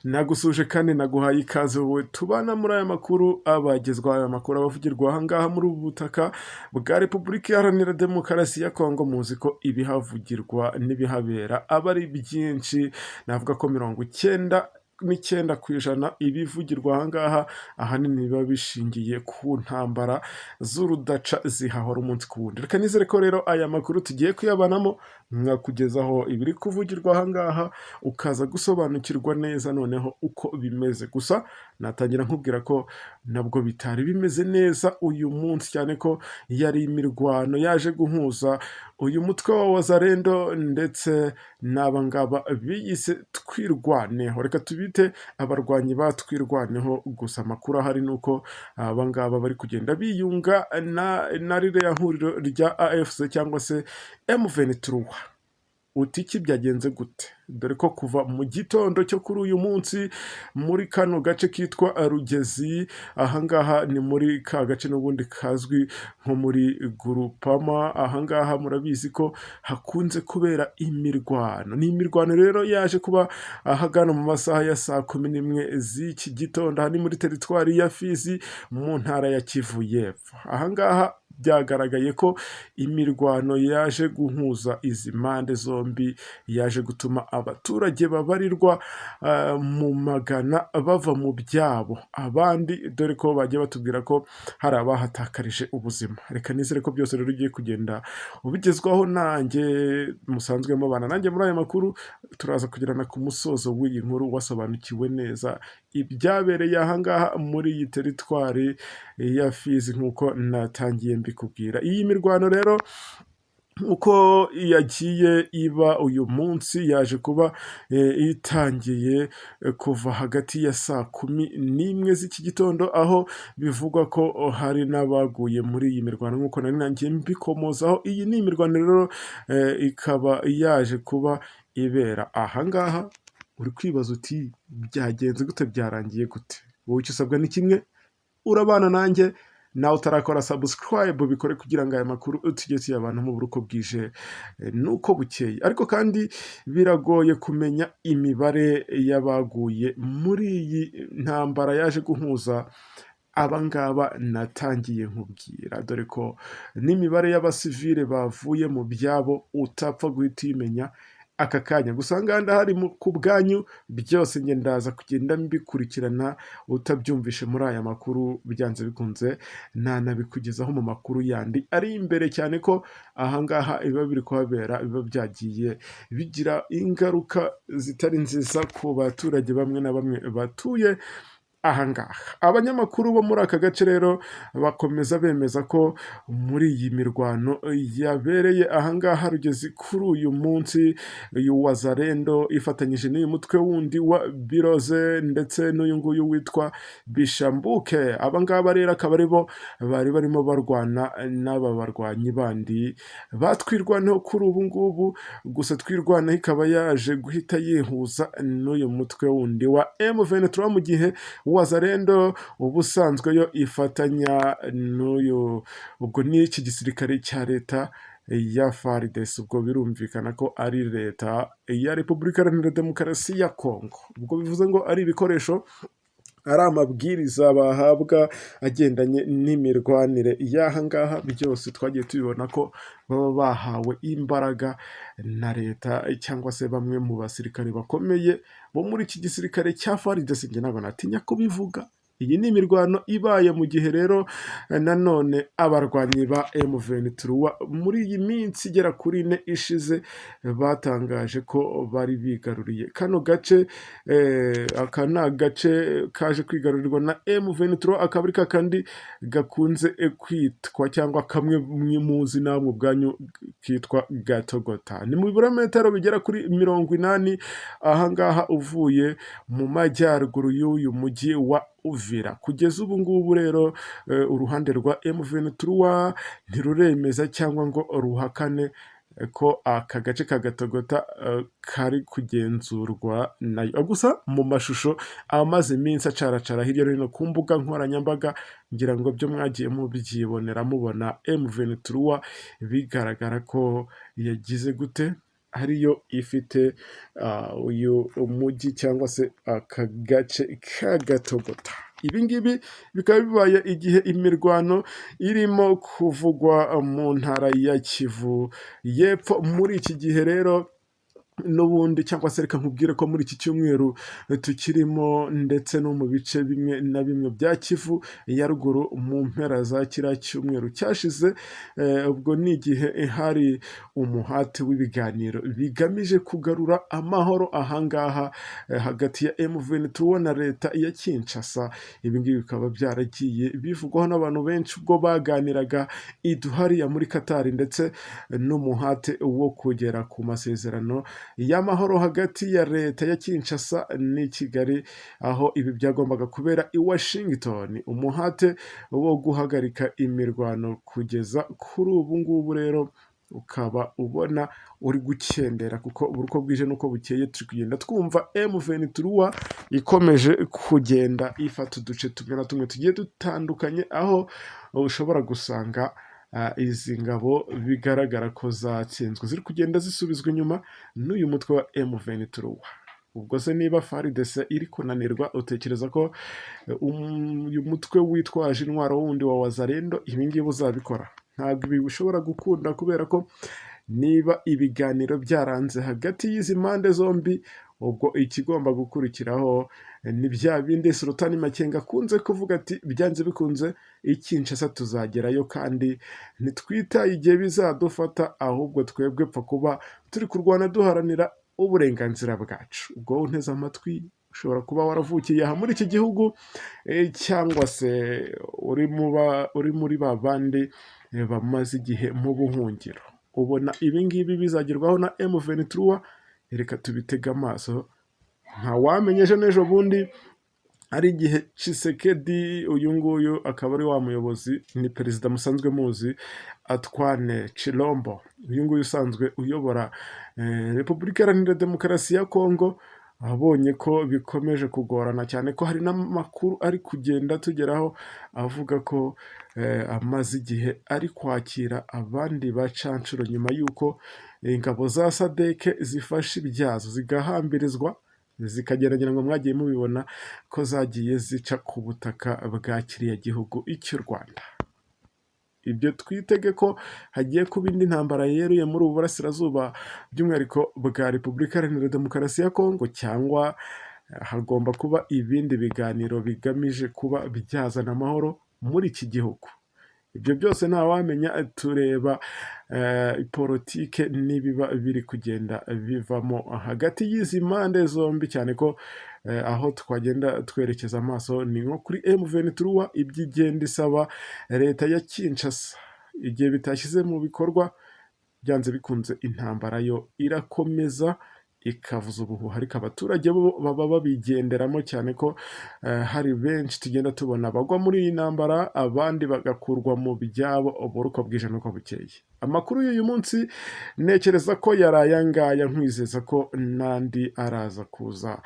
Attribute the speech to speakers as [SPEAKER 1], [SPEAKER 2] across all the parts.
[SPEAKER 1] Nagusuje kandi naguhaye ikaze wowe tubana muri aya makuru abagezwa, aya makuru abavugirwa aha ngaha muri ubu butaka bwa Repubulika Iharanira Demokarasi ya Kongo. Muzi ko ibihavugirwa n'ibihabera aba ari byinshi. Navuga ko 99% ibivugirwa aha ngaha ahanini biba bishingiye ku ntambara z'urudaca zihahora umunsi ku wundi. Reka nizere ko rero aya makuru tugiye kuyabanamo, nkakugezaho ibiri kuvugirwa aha ngaha, ukaza gusobanukirwa neza noneho uko bimeze. Gusa natangira nkubwira ko nabwo bitari bimeze neza uyu munsi, cyane ko yari imirwano yaje guhuza uyu mutwe wa Wazalendo ndetse n'aba ngaba biyise Twirwaneho. Reka tubite abarwanyi ba Twirwaneho. Gusa amakuru ahari ni uko aba ngaba bari kugenda biyunga na ririya huriro rya AFC cyangwa se M23. Uti iki byagenze gute? Dore ko kuva mu gitondo cyo kuri uyu munsi muri kano gace kitwa Rugezi, ahangaha ni muri ka gace n'ubundi kazwi nko muri Gurupama. Ahangaha murabizi ko hakunze kubera imirwano. Ni imirwano rero yaje kuba ahagana mu masaha ya saa 11 z'iki gitondo. Aha ni muri teritwari ya Fizi, mu ntara ya Kivu y'Epfo. Ahangaha byagaragaye ko imirwano yaje guhuza izi mpande zombi yaje gutuma abaturage babarirwa mu magana bava mu byabo, abandi dore ko bagiye batubwira ko hari abahatakarije ubuzima. Reka nizere ko byose rero ugiye kugenda ubigezwaho nanjye musanzwe mubana nanjye muri aya makuru. Turaza kugirana ku musozo w'iyi nkuru wasobanukiwe neza ibyabereye ahangaha muri iyi teritwari ya Fizi nk'uko natangiye mbikubwira. Iyi mirwano rero uko yagiye iba uyu munsi, yaje kuba itangiye kuva hagati ya saa 11 z'iki gitondo, aho bivugwa ko hari n'abaguye muri iyi mirwano nk'uko nari nangiye mbikomozaho. Iyi ni imirwano rero ikaba yaje kuba ibera ahangaha. Uri kwibaza uti byagenze gute, byarangiye gute? Wowe icyo usabwa ni kimwe, urabana nanjye. Nawe utarakora subscribe, bikore kugira ngo aya makuru tujye tuyabanamo buri uko bwije n'uko bukeye. Ariko kandi biragoye kumenya imibare y'abaguye muri iyi ntambara yaje guhuza abangaba natangiye nkubwira, dore ko n'imibare y'abasivile bavuye mu byabo utapfa guhita uyimenya aka kanya. Gusa aha ngaha ndahari ku bwanyu, byose njye ndaza kugenda mbikurikirana. Utabyumvishe muri aya makuru, byanze bikunze nanabikugezaho mu makuru yandi ari imbere, cyane ko ahangaha ibiba biri kuhabera biba byagiye bigira ingaruka zitari nziza ku baturage bamwe na bamwe batuye ahangaha. Abanyamakuru bo muri aka gace rero bakomeza bemeza ko muri iyi mirwano yabereye ahangaha Rugezi kuri uyu munsi, uyu Wazalendo ifatanyije n'uyu mutwe wundi wa Biroze ndetse n'uyu nguyu witwa Bishambuke. Aba ngaba rero akaba ari bo bari barimo barwana n'aba barwanyi bandi batwirwanaho kuri ubu ngubu. Gusa Twirwanaho ikaba yaje guhita yihuza n'uyu mutwe wundi wa M23, mu gihe Wazalendo ubusanzwe yo ifatanya n'uyu, ubwo ni iki gisirikare cya leta ya FARDC. Ubwo birumvikana ko ari leta ya Repubulika Iharanira Demokarasi ya Kongo. Ubwo bivuze ngo ari ibikoresho, ari amabwiriza bahabwa agendanye n'imirwanire y'aha ngaha, byose twagiye tubibona ko baba bahawe imbaraga na leta cyangwa se bamwe mu basirikare bakomeye bo muri iki gisirikare cya FARDC. Njye ntabwo natinya kubivuga. Iyi ni imirwano ibaye mu gihe rero nanone abarwanyi ba M23 muri iyi minsi igera kuri 4 ishize batangaje ko bari bigaruriye kano gace. Aka ni agace kaje kwigarurirwa na M23, akaba ari kakandi gakunze kwitwa cyangwa kamwe muzi namwe ubwanyu kitwa Gatogota. Ni mu birometero bigera kuri 80 ahangaha uvuye mu majyaruguru y'uyu mujyi wa Uvira. Kugeza ubu ngubu rero uruhande rwa M23 ntiruremeza cyangwa ngo ruhakane ko aka gace ka Gatogota kari kugenzurwa nayo. Gusa mu mashusho amaze iminsi acaracara hirya no hino ku mbuga nkoranyambaga, ngira ngo byo mwagiye mubyibonera, mubona M23 bigaragara ko yagize gute. ariyo ifite uyu mujyi cyangwa se aka gace ka Gatogota. Ibi ngibi bikaba bibaye igihe imirwano irimo kuvugwa mu ntara ya Kivu y'Epfo. Muri iki gihe rero n'ubundi, cyangwa se reka nkubwire ko muri iki cyumweru tukirimo, ndetse no mu bice bimwe na bimwe bya Kivu ya Ruguru, mu mpera za kiriya cyumweru cyashize, ubwo ni igihe hari umuhate w'ibiganiro bigamije kugarura amahoro ahangaha hagati ya M23 na leta ya Kinshasa. Ibi ngibi bikaba byaragiye bivugwaho n'abantu benshi ubwo baganiraga i Doha hariya muri Qatar, ndetse n'umuhate wo kugera ku masezerano y'amahoro hagati ya leta ya Kinshasa n'i Kigali, aho ibi byagombaga kubera i Washington. Umuhate wo guhagarika imirwano kugeza kuri ubu ngubu rero ukaba ubona uri gukendera, kuko buri uko bwije n'uko bukeye turi kugenda twumva M23 ikomeje kugenda ifata uduce tumwe na tumwe tugiye dutandukanye, aho ushobora gusanga izi ngabo bigaragara ko zatsinzwe, ziri kugenda zisubizwa inyuma n'uyu mutwe wa M23. Ubwo se niba FARDC iri kunanirwa, utekereza ko uyu mutwe witwaje intwaro wundi wa Wazalendo ibi ngibi uzabikora? Ntabwo ibi bishobora gukunda, kubera ko niba ibiganiro byaranze hagati y'izi mpande zombi, ubwo ikigomba gukurikiraho ni bya bindi Sultani Makenga akunze kuvuga ati: "Byanze bikunze i Kinshasa tuzagerayo, kandi ntitwitaye igihe bizadufata, ahubwo twebwe pfa kuba turi kurwana duharanira uburenganzira bwacu." Ubwo wowe unteze amatwi, ushobora kuba waravukiye aha muri iki gihugu, cyangwa se uri muri ba bandi bamaze igihe mu buhungiro, ubona ibi ngibi bizagerwaho na M23? Reka tubitege amaso, ntawamenya ejo n'ejo bundi. Ari igihe Tshisekedi, uyu nguyu akaba ari wa muyobozi, ni perezida musanzwe muzi, Antoine Tshilombo, uyu nguyu usanzwe uyobora Repubulika Iharanira Demokarasi ya Kongo, abonye ko bikomeje kugorana cyane, ko hari n'amakuru ari kugenda tugeraho avuga ko amaze igihe ari kwakira abandi bacanshuro nyuma y'uko ingabo za SADC zifashe ibyazo zigahambirizwa zikagenda, ngira ngo mwagiye mubibona ko zagiye zica ku butaka bwa kiriya gihugu cy'u Rwanda. Ibyo twitege ko hagiye kuba indi ntambara yeruye muri ubu burasirazuba, by'umwihariko bwa Repubulika Iharanira Demokarasi ya Kongo, cyangwa hagomba kuba ibindi biganiro bigamije kuba byazana amahoro muri iki gihugu? Ibyo byose ntawamenya, tureba politike n'ibiba biri kugenda bivamo hagati y'izi mpande zombi, cyane ko aho twagenda twerekeza amaso ni nko kuri M23, ibyo igenda isaba leta ya Kinshasa. Igihe bitashyize mu bikorwa, byanze bikunze intambara yo irakomeza ikavuza ubuhuha, ariko abaturage bo baba babigenderamo, cyane ko hari benshi tugenda tubona bagwa muri iyi ntambara, abandi bagakurwa mu byabo buri uko bwije n'uko bukeye. Amakuru y'uyu munsi ntekereza ko yari aya ngaya, nkwizeza ko n'andi araza kuza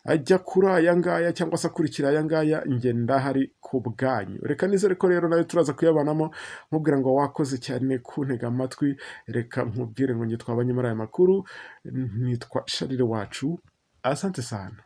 [SPEAKER 1] ajya kuri aya ngaya cyangwa se akurikira aya ngaya. Njye ndahari ku bwanyu. Reka nizere ko rero nawe turaza kuyabanamo, nkubwira ngo wakoze cyane kuntega amatwi. Reka nkubwire ngo njye twabanye muri aya makuru nitwa Sharire wacu. Asante sana.